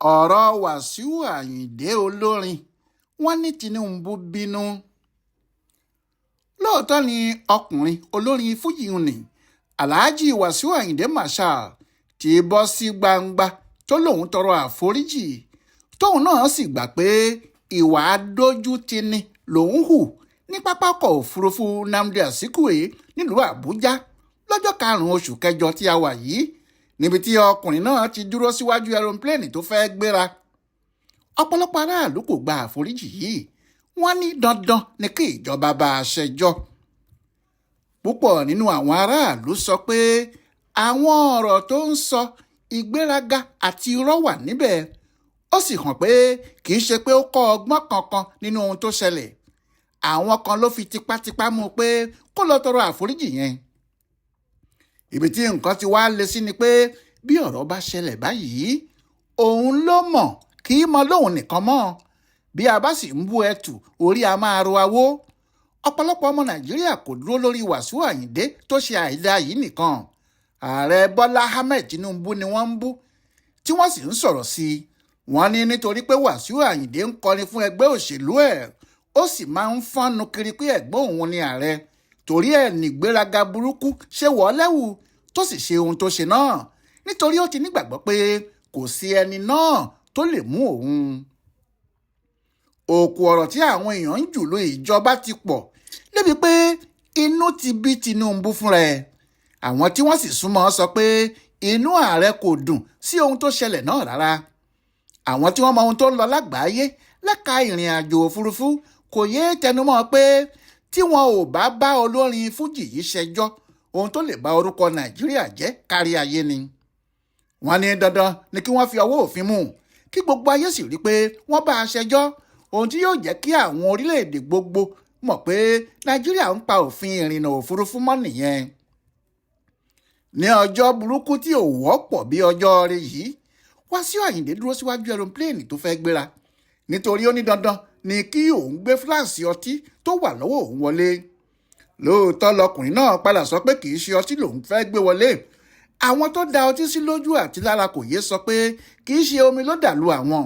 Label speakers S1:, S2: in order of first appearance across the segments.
S1: Ọ̀rọ̀ Wàsíù Ayinde olórin wọn ní Tinubu bínú. Lóòótọ́ ni ọkùnrin olórin fuji nni Alhaji Wàsíù Ayinde Marshal ti bọ́ sí gbangba tó lóun tọrọ àforíjì, tóun náà sì gbà pé ìwà adójútini lòun hù ní pápákọ̀ òfurufú Nnamdi Azikiwe nílùú Àbújá lọ́jọ́ karùn-ún oṣù kẹjọ tí a wà yìí, níbi tí ọkùnrin náà ti dúró síwájú ẹ̀rọ̀pléènì tó fẹ́ẹ́ gbéra. Ọ̀pọ̀lọpọ̀ aráàlú kò gba àforíjì yìí, wọ́n ní dandan ni kí ìjọba bá a ṣẹjọ́. Púpọ̀ nínú àwọn aráàlú sọ pé àwọn ọ̀rọ̀ tó ń sọ ìgbéraga àti irọ́ wà níbẹ̀, ó sì hàn pé kì í ṣe pé ó kọ́ ọgbọ́n kankan nínú ohun tó ṣẹlẹ̀. Àwọn kan ló fi tipátipá mú un pé kó lọ́ọ́ tọrọ àforíjì yẹn. Ibi tí nǹkan ti wá le sí ni pé bí ọ̀rọ̀ bá ṣẹlẹ̀ báyìí, òun ló mọ̀ kì í mọ lóun nìkan mọ́. Bí a bá sì ń bú ẹtù, orí a máa ro awó. Ọ̀pọ̀lọpọ̀ ọmọ Nàìjíríà kò dúró lórí Wàsíù Ayinde tó ṣe àìdáa yìí nìkan. Ààrẹ Bọ́lá Ahmed Tinubu ni wọ́n ń bú, tí wọ́n sì ń sọ̀rọ̀ sí i. Wọ́n ní nítorí pé Wàsíù Ayinde ń kọrin fún ẹgbẹ́ òṣèlú ẹ̀, ó sì máa ń fọ́nnu kiri pé ẹ̀gbọ́n òun ni ààrẹ, torí ẹ̀ nígbéraga burúkú ṣe wọ́ lẹ́wù tó sì ṣe ohun tó ṣe náà, nítorí ó ti nígbàgbọ́ pé kò sí ẹni náà tó lè mú òun. Òkú ọ̀rọ̀ tí àwọn èèyàn ń jù lu ìjọba ti pọ̀ débi pé inú ti bí Tinubu fúnra ẹ̀. Àwọn tí wọ́n sì súnmọ́ sọ pé inú ààrẹ kò dùn sí ohun tó ṣẹlẹ̀ náà rárá. Àwọn tí wọ́n mọ ohun tó ń lọ lágbàáyé lẹ́ka ìrìn àjò òfurufú kò yéé tẹnumọ́ pé tí wọn ò bá bá olórin fújì yìí ṣẹjọ́, ohun tó lè ba orúkọ Nàìjíríà jẹ́ kárí ayé ni. Wọ́n ní dandan ni kí wọ́n fi ọwọ́ òfin mú, kí gbogbo ayé sì rí i pé wọ́n bá a ṣẹjọ́, ohun tí yóò jẹ́ kí àwọn orílẹ̀-èdè gbogbo mọ̀ pé Nàìjíríà ń pa òfin ìrìnnà òfurufú mọ́ nìyẹn. Ní ọjọ́ burúkú tí ò wọ́pọ̀ bí ọjọ́ rẹ̀ yìí, Wàsíù Ayinde dúró síwájú ẹ̀rọ̀pléènì tó fẹ́ gbéra, nítorí ó ní dandan ni kí òun gbé fúláàsì ọtí tó wà lọ́wọ́ òun wọlé. Lóòótọ́ lọkùnrin náà padà sọ pé kì í ṣe ọtí lòun fẹ́ gbé wọlé. Àwọn tó da ọtí sí lójú àti lára kò yé sọ pé kì í ṣe omi ló dà lu àwọn,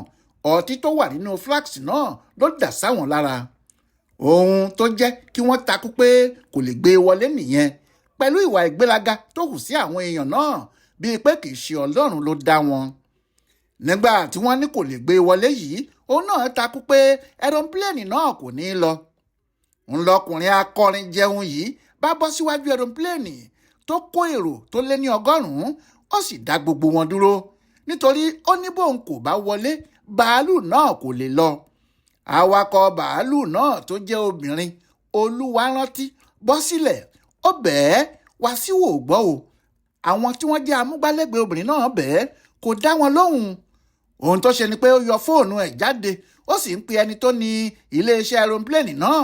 S1: ọtí tó wà nínú fúláàsì náà ló dà sáwọn lára. Ohun tó jẹ́ kí wọ́n takú pé kò lè gbé e wọlé nìyẹn, pẹ̀lú ìwà ìgbéraga tó hù sí àwọn èèyàn náà bíi pé kì í ṣe Ọlọ́run ló dá wọn. Nígbà tí wọ́n ní kò lè gbé e wọlé yìí, òun náà takú pé ẹ̀rọ̀pléènì náà kò ní í lọ. Ńlọkùnrin akọrin jẹun yìí bá bọ́ síwájú ẹ̀rọ̀pléènì tó kó èrò tó lé ní 100, ó sì dá gbogbo wọn dúró, nítorí ó ní bóun kò bá wọlé, bàálù náà kò lè lọ. Awakọ̀ bàálù náà tó jẹ́ obìnrin Olúwarántí bọ́ sílẹ̀, ó bẹ̀ẹ́ Wàsíù ò gbọ́ o. Àwọn tí wọ́n jẹ́ amúgbálẹ́gbẹ̀ẹ́ obìnrin náà bẹ̀ẹ́ kò dá wọn lóhùn. Ohun tó ṣe ni pé ó yọ fóònù ẹ̀ jáde, ó sì ń pe ẹni tó ní iléeṣẹ́ ẹ̀rọ̀pléènì náà,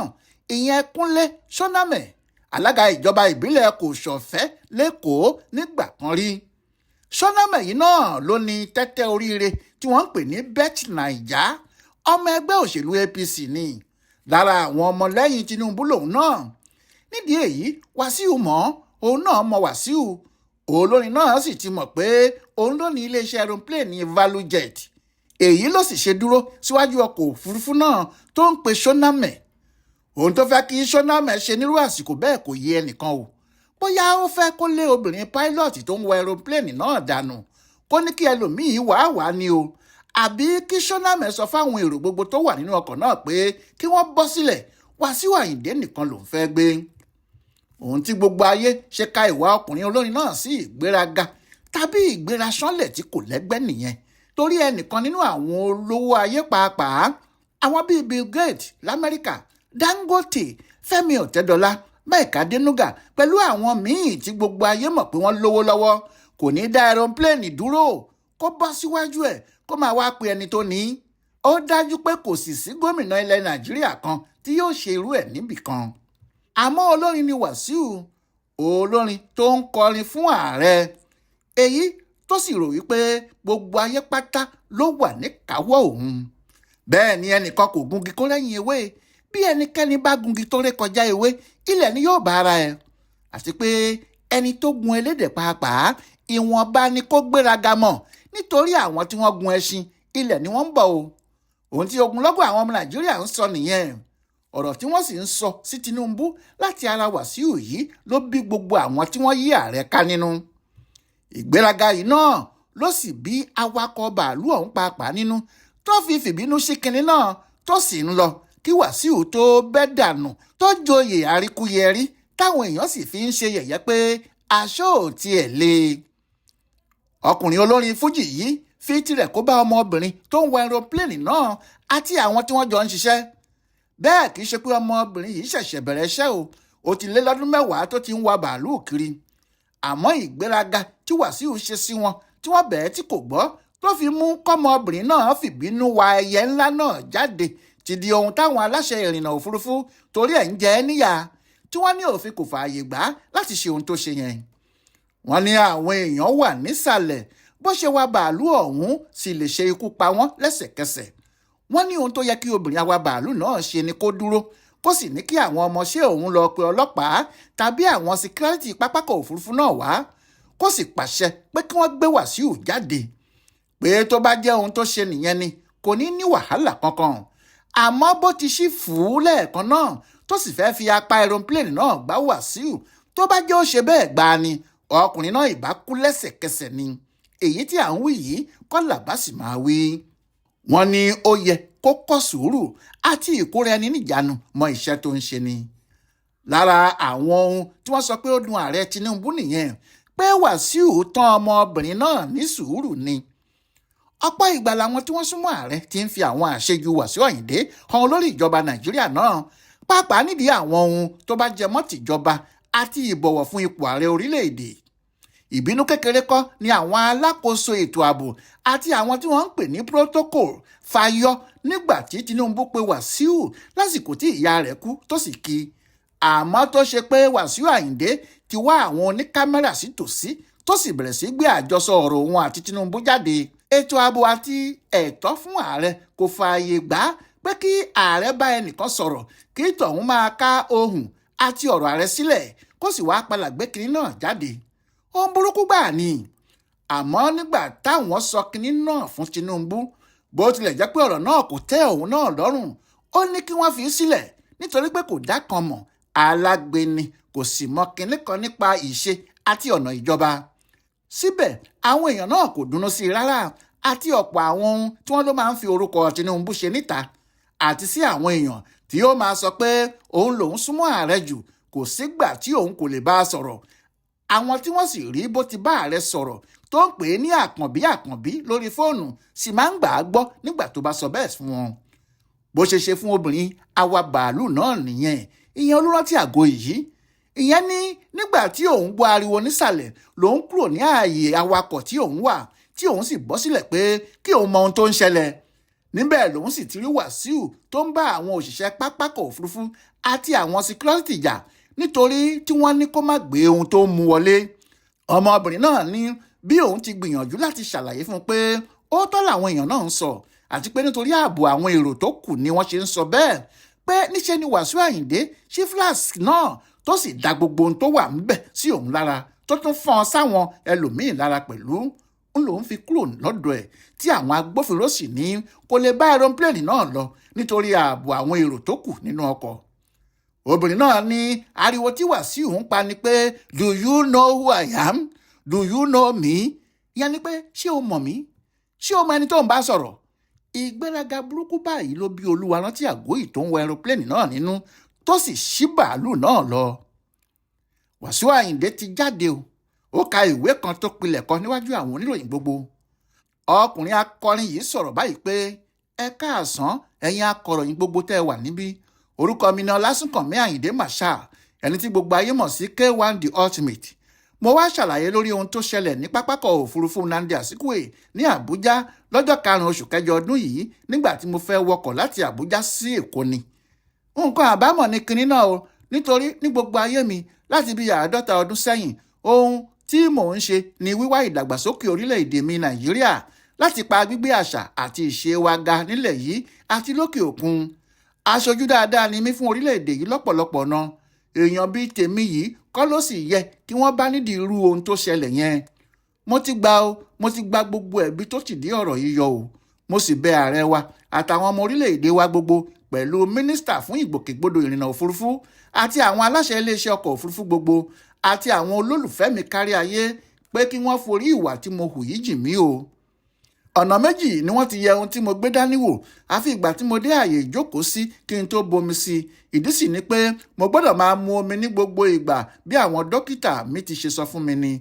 S1: ìyẹn Kúnlé Ṣónámẹ̀, alága ìjọba ìbílẹ̀ Kòsọ̀fẹ́ lẹ́kọ̀ọ́ nígbà kan rí. Ṣónámẹ̀ yìí náà ló ní tẹ́tẹ́ oríire tí wọ́n ń pè ní Bet Naija, ọmọ ẹgbẹ́ òṣèlú APC ni, lára àwọn ọmọlẹ́yìn Tinubu lòun náà. Nídìí èyí, Wàsíù mọ̀, òun náà mọ Wàsíù. Olórin náà sì ti mọ̀ pé òun ló ní iléeṣẹ́ ẹ̀rọ̀pléènì ValueJet. Èyí ló sì ṣe dúró síwájú ọkọ̀ òfurufú náà tó ń pe Ṣónámẹ̀. Ohun tó fẹ́ kí Ṣónámẹ̀ ṣe nírú àsìkò bẹ́ẹ̀ kò yé ẹnìkan o. Bóyá ó fẹ́ kó lé obìnrin pilot tó ń wọ ẹ̀rọ̀pléènì náà dànù, kó ní kí ẹlòmíín wàá wàá ni o, àbí kí Ṣónámẹ̀ sọ fáwọn èrò gbogbo tó wà nínú ọkọ̀ náà pé kí wọ́n bọ́ sílẹ̀, Wàsíù Ayinde nìkan lòún fẹ́ gbé. Ohun tí gbogbo ayé ṣe ka ìwà ọkùnrin olórin náà sí ìgbéraga tàbí ìgbéraṣánlẹ̀ tí kò lẹ́gbẹ́ nìyẹn, torí ẹnìkan nínú àwọn olówó ayé pàápàá, àwọn bíi Bill Gates l'Amẹ́ríkà, Dangote, Fẹ́mi Ọ̀tẹ́dọ́lá, Mike Adenuga pẹ̀lú àwọn míì tí gbogbo ayé mọ̀ pé wọ́n lówó lọ́wọ́, kò ní dá ẹ̀rọ̀pléènì dúró kó bọ́ síwájú ẹ̀ kó máa wá pe ẹni tó ní. Ó dájú pé kò sì sí gómìnà ilẹ̀ Nàìjíríà kan tí yóò ṣe irú ẹ̀ níbì kan. Àmọ́ olórin ni Wàsíù, olórin tó ń kọrin fún ààrẹ, èyí tó sì rò wípé gbogbo ayé pátá ló wà níkàáwọ́ òun. Bẹ́ẹ̀ ni ẹnìkan kò gungi kó rẹ́yìn ewé. Bí ẹnikẹ́ni bá gungi tó ré kọjá ewé, ilẹ̀ ni yóò bá ara ẹ̀. Àti pé ẹni tó gun ẹlẹ́dẹ̀ pàápàá, ìwọ̀nba ni kó gbéraga mọ̀, nítorí àwọn tí wọ́n gun ẹṣin Ilẹ̀ ni wọ́n ń bọ̀ o. Ohun tí ogunlọ́gọ̀ àwọn ọmọ Nàìjíríà ń sọ nìyẹn. Ọ̀rọ̀ tí wọ́n sì ń sọ sí Tinubu láti ara Wàsíù yìí ló bí gbogbo àwọn tí wọ́n yí ààrẹ ká nínú. Ìgbéraga yìí náà ló sì bí awakọ̀ bàálù ọ̀hún pàápàá nínú, tó fi fìbínú sí kinní náà tó sì ń lọ kí Wàsíù tó bẹ́ dànù, tó joyè àríkúyẹrí, táwọn èèyàn sì fi ń ṣe yẹ̀yẹ́ pé aṣọ ò tiẹ̀ le. Ọkùnrin olórin fújì yìí fi tirẹ̀ kó bá ọmọbìnrin tó ń wa aeroplane náà àti àwọn tí wọ́n jọ ń ṣiṣẹ́. Bẹ́ẹ̀ kì í ṣe pé ọmọbìnrin yìí ṣẹ̀ṣẹ̀ bẹ̀rẹ̀ iṣẹ́ o, ó ti lé lọ́dún 10 tó ti ń wa bàálù kiri. Àmọ́ ìgbéraga tí Wàsíù ṣe sí wọn tí wọ́n bẹ̀ẹ́ tí kò gbọ́, tó fi mú kọ́mọbìnrin náà fìbínú wa ẹyẹ ńlá náà jáde, ti di ohun táwọn aláṣẹ ìrìnnà òfurufú torí ẹ̀ ń jẹ ẹ́ níyà, tí wọ́n ní òfin kò fààyè gbà láti ṣe ohun tó ṣe yẹn. Wọ́n ní àwọn èèyàn wà nísàlẹ̀, bó ṣe wa bàálù ọ̀hún sì lè ṣe ikú pa wọ́n lẹ́sẹ̀kẹsẹ̀. Wọ́n ní ohun tó yẹ kí obìnrin awa bàálù náà ṣe ni kó dúró, kó sì ní kí àwọn ọmọọṣẹ́ òun lọ pe ọlọ́pàá tàbí àwọn síkírátì pápákọ̀ òfurufú náà wá, kó sì pàṣẹ pé kí wọ́n gbé Wàsíù jáde. Pé tó bá jẹ́ ohun tó ṣe nìyẹn ni kò ní ní wàhálà kankan. Àmọ́ bó ti ṣí fùú lẹ́ẹ̀kan náà tó sì fẹ́ fi apá aeroplane náà gbá Wàsíù, tó bá jẹ́ ó ṣe bẹ́ẹ̀ gbá ni, ọkùnrin náà ìbá kú lẹ́sẹ̀kẹsẹ̀ ni. Èyí tí à ń wí yìí kọ́ làbá sì máa wí. Wọ́n ní ó yẹ kó kọ́ sùúrù àti ìkóra ẹni níjàánu mọ iṣẹ́ tó ń ṣe ni. Lára àwọn ohun tí wọ́n sọ pé ó dùn ààrẹ Tinubu nìyẹn, pé Wàsíù tán ọmọbìnrin náà ní sùúrù ni. Ọ̀pọ̀ ìgbà làwọn tí wọ́n súnmọ́ ààrẹ ti ń fi àwọn àṣejù Wàsíù Àyìndé hàn olórí ìjọba Nàìjíríà náà, pàápàá nídìí àwọn ohun tó bá jẹ mọ́ tìjọba àti ìbọ̀wọ̀ fún ipò ààrẹ orílẹ̀-èdè. Ìbínú kékeré kọ́ ni àwọn alákòóso ètò ààbò àti àwọn tí wọ́n ń pè ní protocol fàyọ nígbà tí Tinubu pe Wàsíù lásìkò tí ìyá rẹ̀ kú tó sì kí. Àmọ́ tó ṣe pé Wàsíù Àyìndé ti wá àwọn oníkámẹ́rà sí tòsí tó sì bẹ̀rẹ̀ sí gbé àjọsọ ọ̀rọ̀ òun àti Tinubu jáde. Ètò ààbò àti ẹ̀tọ́ fún ààrẹ kò fààyè gbà pé kí ààrẹ bá ẹnìkan sọ̀rọ̀ kí tọ̀hún máa ká ohùn àti ọ̀rọ̀ ààrẹ sílẹ̀ kó sì wá padà gbé kinní náà jáde. Ohun burúkú gbà ni. Àmọ́ nígbà táwọn sọ kinní náà fún Tinubu, bó tilẹ̀ jẹ́ pé ọ̀rọ̀ náà kò tẹ́ òun náà lọ́rùn, ó ní kí wọ́n fi í sílẹ̀ nítorí pé kò dá kan mọ̀, alágbe ni, kò sì mọ kinní kan nípa ìṣe àti ọ̀nà ìjọba. Síbẹ̀ àwọn èèyàn náà kò dùnnú sí i rárá, àti ọ̀pọ̀ àwọn ohun tí wọ́n ló máa ń fi orúkọ Tinubu ṣe níta, àti sí àwọn èèyàn tí ó máa sọ pé òun lòún súnmọ́ ààrẹ jù, kò sígbà tí òun kò lè bá a sọ̀rọ̀. Àwọn tí wọ́n sì rí bó ti bá ààrẹ sọ̀rọ̀ tó ń pè é ní àkànbí àkànbí lórí fóònù sì máa ń gbà á gbọ́ nígbà tó bá sọ bẹ́ẹ̀ fún wọn. Bó ṣe ṣe fún obìnrin awa bàálù náà nìyẹn. Ìyẹn Olúrántí Àgọ́ yìí. Ìyẹn ní nígbà tí òun gbọ́ ariwo nísàlẹ̀ lòun kúrò ní ààyè awakọ̀ tí òun wà, tí òun sì bọ́ sílẹ̀ pé kí òun mọ ohun tó ń ṣẹlẹ̀. Níbẹ̀ lòun sì ti rí Wàsíù tó ń bá àwọn òṣìṣẹ́ pápákọ̀ òfurufú àti àwọn síkírọ́tì jà nítorí tí wọ́n ní kó má gbé ohun tó ń mú wọlé. Ọmọbìnrin náà ní bí òun ti gbìyànjú láti ṣàlàyé fún un pé ó tọ́ làwọn èèyàn náà ń sọ, àti pé nítorí ààbò àwọn èrò tó kù ni wọ́n ṣe ń sọ bẹ́ẹ̀, pé níṣe ni Wàsíù Àyìndé ṣí flask náà tó sì da gbogbo ohun tó wà ńbẹ̀ sí òun lára, tó tún fọ́n sáwọn ẹlòmíín lára pẹ̀lú. Ń lòun fi kúrò lọ́dọ̀ ẹ̀ tí àwọn agbófinró sì ní kó lè bá aeroplane náà lọ nítorí ààbò àwọn èrò tó kù nínú ọkọ̀. Obìnrin náà ní ariwo tí Wàsíù ń pa ni pé do you know who I am? Do you know me? Ìyẹn ni pé ṣé o mọ̀ mí? Ṣé o mọ ẹni tó ń bá sọ̀rọ̀? Ìgbéraga burúkú báyìí ló bí Olúwarántí Àgọ́yì tó ń wọ aeroplane náà nínú tó sì ṣí bàálù náà lọ. Wàsíù Àyìndé ti jáde o. Ó ka ìwé kan tó pilẹ̀ kọ níwájú àwọn oníròyìn gbogbo. Ọkùnrin akọrin yìí sọ̀rọ̀ báyìí pé ẹ káàsán ẹ̀yin akọ̀ròyìn gbogbo tẹ́ ẹ wà níbí. Orúkọ mi ni Ọlásùnkànmí Àyìndé Marshal, ẹni tí gbogbo ayé mọ̀ sí K1 The Ultimate. Mo wá ṣàlàyé lórí ohun tó ṣẹlẹ̀ ní pápákọ̀ òfurufú Nnamdi Azikiwe ní Àbújá lọ́jọ́ 5 oṣù kẹjọ ọdún yìí nígbà tí mo fẹ́ wọkọ̀ láti Àbújá sí Èkó ni. Nǹkan àbámọ̀ ni kinní náà o, nítorí ní gbogbo ayé mi láti bí 50 ọdún sẹ́yìn, ohun tí mò ń ṣe ni wíwá ìdàgbàsókè orílẹ̀-èdè mi Nàìjíríà láti pa gbígbé àṣà àti ìṣe wa ga nílẹ̀ yìí àti lókè òkun. Aṣojú dáadáa ni mí fún orílẹ̀-èdè yìí lọ́pọ̀lọpọ̀ ọ̀nà. Èèyàn bíi tèmi yìí kọ́ ló sì yẹ kí wọ́n bá nídìí irú ohun tó ṣẹlẹ̀ yẹn. Mo ti gba gbogbo ẹ̀bi tó ti dí ọ̀rọ̀ yìí yọ o. Mo sì bẹ ààrẹ wa àtàwọn ọmọ orílẹ̀-èdè wa gbogbo pẹ̀lú mínísítà fún ìgbòkègbodò ìrìnnà òfurufú àti àwọn aláṣẹ iléeṣẹ́ ọkọ̀ òfurufú gbogbo àti àwọn olólùfẹ́ mi kárí ayé pé kí wọ́n forí ìwà tí mo hù yìí jì mí o. Ọ̀nà méjì ni wọ́n ti yẹ ohun tí mo gbé dání wò, àfi ìgbà tí mo dé ààyè ìjókòó sí kí n tó bomi sí i. Ìdí sì ni pé mo gbọ́dọ̀ máa mu omi ní gbogbo ìgbà bí àwọn dókítà mi ti ṣe sọ fún mi ni.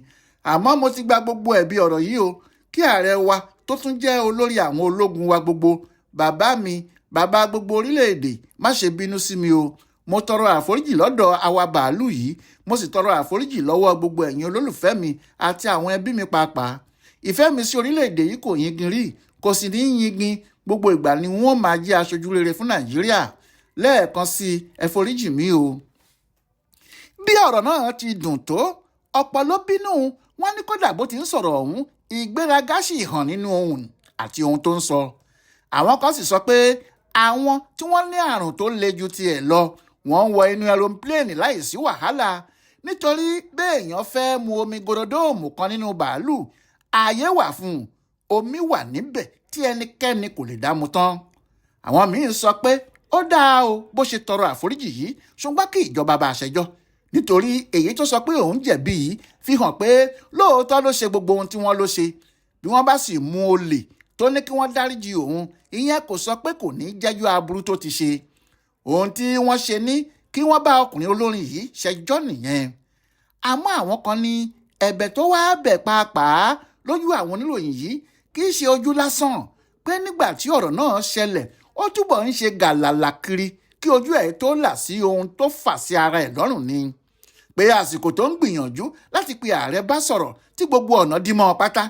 S1: Àmọ́ mo ti gba gbogbo ẹ̀bi ọ̀rọ̀ yìí o, kí ààrẹ wa tó tún jẹ́ olórí àwọn ológun wa gbogbo, bàbá mi, bàbá gbogbo orílẹ̀-èdè, má ṣe bínú sí mi o. Mo tọrọ àforíjì lọ́dọ̀ àwa bàálù yìí, mo sì tọrọ àforíjì lọ́wọ́ gbogbo ẹ̀yin olólùfẹ́ mi àti àwọn ẹbí mi pàápàá. Ìfẹ́ mi sí orílẹ̀-èdè yìí kò yingin rí, kò sì ní yingin. Gbogbo ìgbà ni wọ́n máa jẹ́ aṣojú rere fún Nàìjíríà. Lẹ́ẹ̀kan sí i, ẹ foríjì mí o. Bí ọ̀rọ̀ náà ti dùn tó, ọ̀pọ̀ ló bínú. Wọ́n ní kódà bó ti ń sọ̀rọ̀ ọ̀hún, ìgbéraga sì hàn nínú ohùn àti ohun tó ń sọ. Àwọn kan sì sọ pé àwọn tí wọ́n ní àrùn tó le ju tiẹ̀ lọ, wọ́n ń wọ inú ẹropíléènì láìsí wàhálà, nítorí béèyàn fẹ́ mu omi gòròdóòmù kan nínú bàálù, ààyè wà fún un, omi wà níbẹ̀ tí ẹnikẹ́ni kò lè dá mu tán. Àwọn míín sọ pé ó dáa o bó ṣe tọrọ àforíjì yìí, ṣùgbọ́n kí ìjọba bá a ṣẹjọ́, nítorí èyí tó sọ pé òun jẹ̀bi yìí fi hàn pé lóòótọ́ ló ṣe gbogbo ohun tí wọ́n ló ṣe. Bí wọ́n bá sì mú olè tó ní kí wọ́n dáríjì òun, ìyẹn kò sọ pé kò ní jẹ́jọ́ aburú tó ti ṣe. Ohun tí wọ́n ṣe ní kí wọ́n bá ọkùnrin olórin yìí ṣẹjọ́ nìyẹn. Àmọ́ àwọn kan ní ẹ̀bẹ̀ tó wá bẹ̀ pàápàá lójú àwọn oníròyìn yìí kì í ṣe ojú lásán, pé nígbà tí ọ̀rọ̀ náà ṣẹlẹ̀ ó túbọ̀ ń ṣe gàlàlà kiri kí ojú ẹ̀ tó là sí ohun tó fà sí ara ẹ̀ lọ́rùn ni. Pé àsìkò tó ń gbìyànjú láti pe ààrẹ bá sọ̀rọ̀ tí gbogbo ọ̀nà dí mọ́ pátá,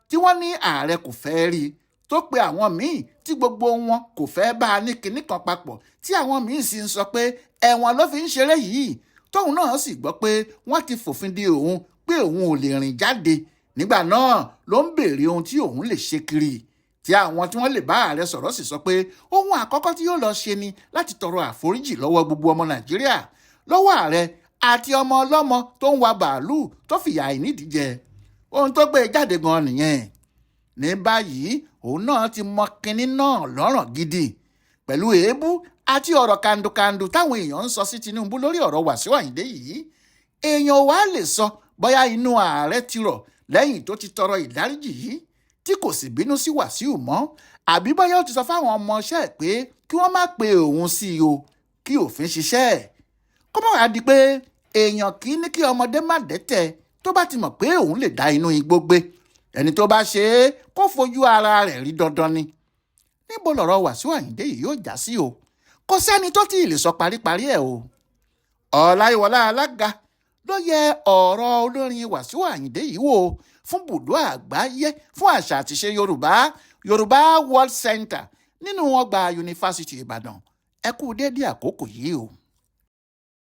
S1: tí wọ́n ní ààrẹ kò fẹ́ rí i, tó pe àwọn míì tí gbogbo wọn kò fẹ́ bá a ní kinní kan papọ̀, tí àwọn míì sì ń sọ pé ẹ̀wọ̀n ló fi ń ṣeré yìí, tóun náà sì gbọ́ pé wọ́n ti fòfin de òun pé òun ò lè rìn jáde. Nígbà náà ló ń béèrè ohun tí òun lè ṣe kiri, tí àwọn tí wọ́n lè bá ààrẹ sọ̀rọ̀ sì sọ pé ohun àkọ́kọ́ tí yóò lọ ṣe ni láti tọrọ àforíjì lọ́wọ́ gbogbo ọmọ Nàìjíríà, lọ́wọ́ ààrẹ àti ọmọ ọlọ́mọ tó ń wa bàálù tó fìyà àìnídìí jẹ. Ohun tó gbé jáde gan nìyẹn. Ní báyìí òun náà ti mọ kinní náà lọ́ràn gidi pẹ̀lú èébú àti ọ̀rọ̀ kàndùkàndù táwọn èèyàn ń sọ sí Tinubu lórí ọ̀rọ̀ Wàsíù Àyìndé yìí. Èèyàn wá lè sọ bóyá inú ààrẹ ti rọ̀ lẹ́yìn tó ti tọrọ ìdáríjì yìí tí kò sì bínú sí Wàsíù mọ́, àbí bóyá ó ti sọ fáwọn ọmọọṣẹ́ ẹ̀ pé kí wọ́n má pe òun sí i o, kí òfin ṣiṣẹ́ ẹ̀. Kó má wàá di pé èèyàn kì í ní kí ọmọdé má dẹ́tẹ̀ tó bá ti mọ̀ pé òun lè dá inú igbó gbé. Ẹni tó bá ṣe é kó fojú ara rẹ̀ rí dandan ni. Níbo lọ̀rọ̀ Wàsíù Àyìndé yìí yóò já sí o? Kò sẹ́ni tó tí ì lè sọ paríparí ẹ̀ o. Ọláyíwọlá Alága ló yẹ ọ̀rọ̀ olórin Wàsíù Àyìndé yìí wò fún bùdó àgbáyé fún àṣà àtiṣe Yorùbá, Yorùbá World Center nínú ọgbà Yunifásítì Ìbàdàn. Ẹ kú déédéé àkókò yìí o.